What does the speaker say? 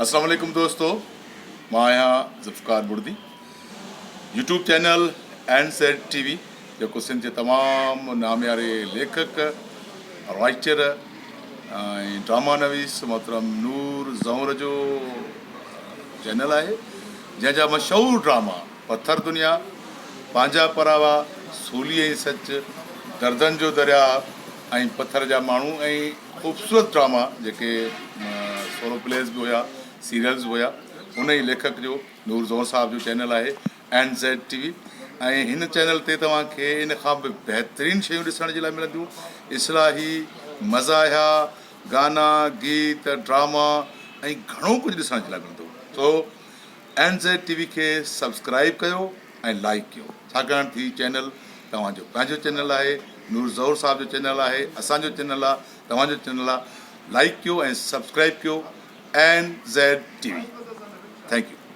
السلام عليڪم دوستو مان آهيان Zulfiqar Burdi YouTube channel N Z T V جيڪو سنڌ جي تمام نامياري ليکڪ رائٽر ۽ ڊراما نويس محترم نور زئور جو چينل آهي جنهن جا مشهور ڊراما پٿر دنيا، پنهنجا پراوا، سولي ۽ سچ، دردن جو درياهه ۽ پٿر جا ماڻهو ۽ خوبصورت ڊراما جيڪي سولو پليز به هيا سيريلز به هيا ان ئي ليکڪ جو نور زئور صاحب جو چينل آهي اين زيڊ ٽي وي ۽ هن چينل تي توهان کي ان کان به بهترين شيون ڏسڻ جي لاء ملنديون اصلاحي مزاحيا گانا گيت ڊراما ۽ گهڻو ڪجهه ڏسڻ جي لاء ملندو سو اين زيڊ ٽي وي کي سبسڪرائيب ڪيو ۽ لائيڪ ڪيو ڇاڪاڻ ته هي چينل توهان جو پنهنجو چينل آهي نور زهور صاحب جو چينل آهي اسان جو چينل آهي توهان جو چينل آهي لائيڪ ڪيو ۽ سبسڪرائيب ڪيو N Z T V thank you.